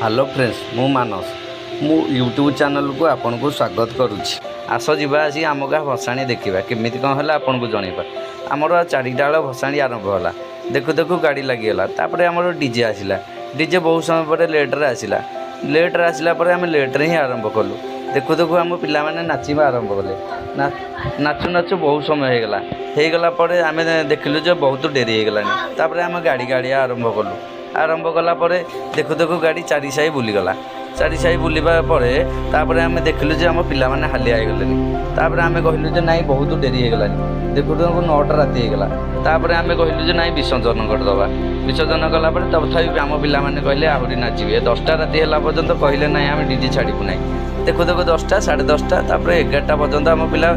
Hello friends, ମୁଁ ମାନସ, ମୁଁ YouTube ଚ୍ୟାନେଲକୁ ଆପଣଙ୍କୁ ସ୍ୱାଗତ କରୁଛି। ଆସ ଯିବା, ଆସି ଆମ ଗାଁ ଭସାଣି ଦେଖିବା। କେମିତି କ'ଣ ହେଲା ଆପଣଙ୍କୁ ଜଣେଇବା। ଆମର 4ଟା ବେଳେ ଭସାଣି ଆରମ୍ଭ ହେଲା। ଦେଖୁ ଦେଖୁ ଗାଡ଼ି ଲାଗିଗଲା। ତାପରେ ଆମର ଡିଜେ ଆସିଲା। ଡିଜେ ବହୁତ ସମୟ ପରେ ଲେଟ୍ରେ ଆସିଲା। ଲେଟ୍ରେ ଆସିଲା ପରେ ଆମେ ଲେଟ୍ରେ ହିଁ ଆରମ୍ଭ କଲୁ। ଦେଖୁ ଦେଖୁ ଆମ ପିଲାମାନେ ନାଚିବା ଆରମ୍ଭ କଲେ। ନାଚୁ ନାଚୁ ବହୁତ ସମୟ ହେଇଗଲା। ହେଇଗଲା ପରେ ଆମେ ଦେଖିଲୁ ଯେ ବହୁତ ଡେରି ହେଇଗଲାଣି। ତାପରେ ଆମେ ଗାଡ଼ି ଗାଡ଼ିଆ ଆରମ୍ଭ କଲୁ। ଆରମ୍ଭ କଲା ପରେ ଦେଖୁ ଦେଖୁ ଗାଡ଼ି ଚାରି ସାହି ବୁଲିଗଲା। ଚାରି ସାହି ବୁଲିବା ପରେ ତାପରେ ଆମେ ଦେଖିଲୁ ଯେ ଆମ ପିଲାମାନେ ହାଲିଆ ହେଇଗଲେଣି। ତାପରେ ଆମେ କହିଲୁ ଯେ ନାଇଁ, ବହୁତ ଡେରି ହେଇଗଲାଣି। ଦେଖୁ ଦେଖୁ 9ଟା ରାତି ହେଇଗଲା। ତାପରେ ଆମେ କହିଲୁ ଯେ ନାଇଁ, ବିସର୍ଜନ କରିଦେବା। ବିସର୍ଜନ କଲା ପରେ ତଥାପି ଆମ ପିଲାମାନେ କହିଲେ ଆହୁରି ନାଚିବେ। 10ଟା ରାତି ହେଲା ପର୍ଯ୍ୟନ୍ତ କହିଲେ, ନାଇଁ, ଆମେ ଡିଜେ ଛାଡ଼ିବୁ ନାହିଁ। ଦେଖୁ ଦେଖୁ 10ଟା, 10:30, ତାପରେ 11ଟା ପର୍ଯ୍ୟନ୍ତ ଆମ ପିଲା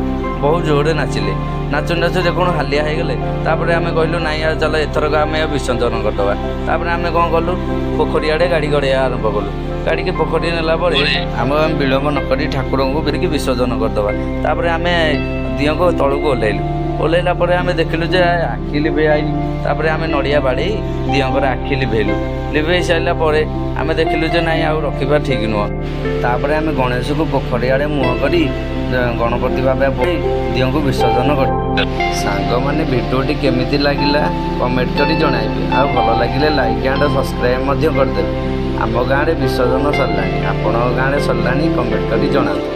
ବହୁତ ଜୋରରେ ନାଚିଲେ। ନାଚୁ ନାଚୁ ଦେଖୁଣୁ ହାଲିଆ ହେଇଗଲେ। ତାପରେ ଆମେ କହିଲୁ, ନାଇଁ, ଆଉ ଚାଲ, ଏଥରକ ଆମେ ଆଉ ବିସର୍ଜନ କରିଦେବା। ତାପରେ ଆମେ କ'ଣ କଲୁ, ପୋଖରୀ ଆଡ଼େ ଗାଡ଼ି ଗଡ଼େଇବା ଆରମ୍ଭ କଲୁ। ଗାଡ଼ିକି ପୋଖରୀ ନେଲା ପରେ ଆମେ ବିଳମ୍ବ ନ କରି ଠାକୁରଙ୍କୁ ଫେରିକି ବିସର୍ଜନ କରିଦେବା। ତାପରେ ଆମେ ଦିଅଁକୁ ତଳକୁ ଓହ୍ଲେଇଲୁ। ଓହ୍ଲେଇଲା ପରେ ଆମେ ଦେଖିଲୁ ଯେ ଆଖି ଲିଭେଇ ଆଇନି। ତାପରେ ଆମେ ନଡ଼ିଆ ବାଡ଼େଇ ଦିଅଁଙ୍କର ଆଖି ଲିଭେଇଲୁ। ଲିଭେଇ ସାରିଲା ପରେ ଆମେ ଦେଖିଲୁ ଯେ ନାଇଁ, ଆଉ ରଖିବା ଠିକ୍ ନୁହଁ। ତାପରେ ଆମେ ଗଣେଶକୁ ପୋଖରୀ ଆଡ଼େ ମୁହଁ କରି ଗଣପତି ବାବା ଦିଅଁକୁ ବିସର୍ଜନ କରୁ। ସାଙ୍ଗମାନେ, ଭିଡ଼ିଓଟି କେମିତି ଲାଗିଲା କମେଣ୍ଟ କରି ଜଣାଇବେ। ଆଉ ଭଲ ଲାଗିଲେ ଲାଇକ୍ ଆଣ୍ଡ ସବସ୍କ୍ରାଇବ୍ ମଧ୍ୟ କରିଦେବେ। ଆମ ଗାଁରେ ବିସର୍ଜନ ସରିଲାଣି। ଆପଣଙ୍କ ଗାଁରେ ସରିଲାଣି? କମେଣ୍ଟ କରି ଜଣାନ୍ତୁ।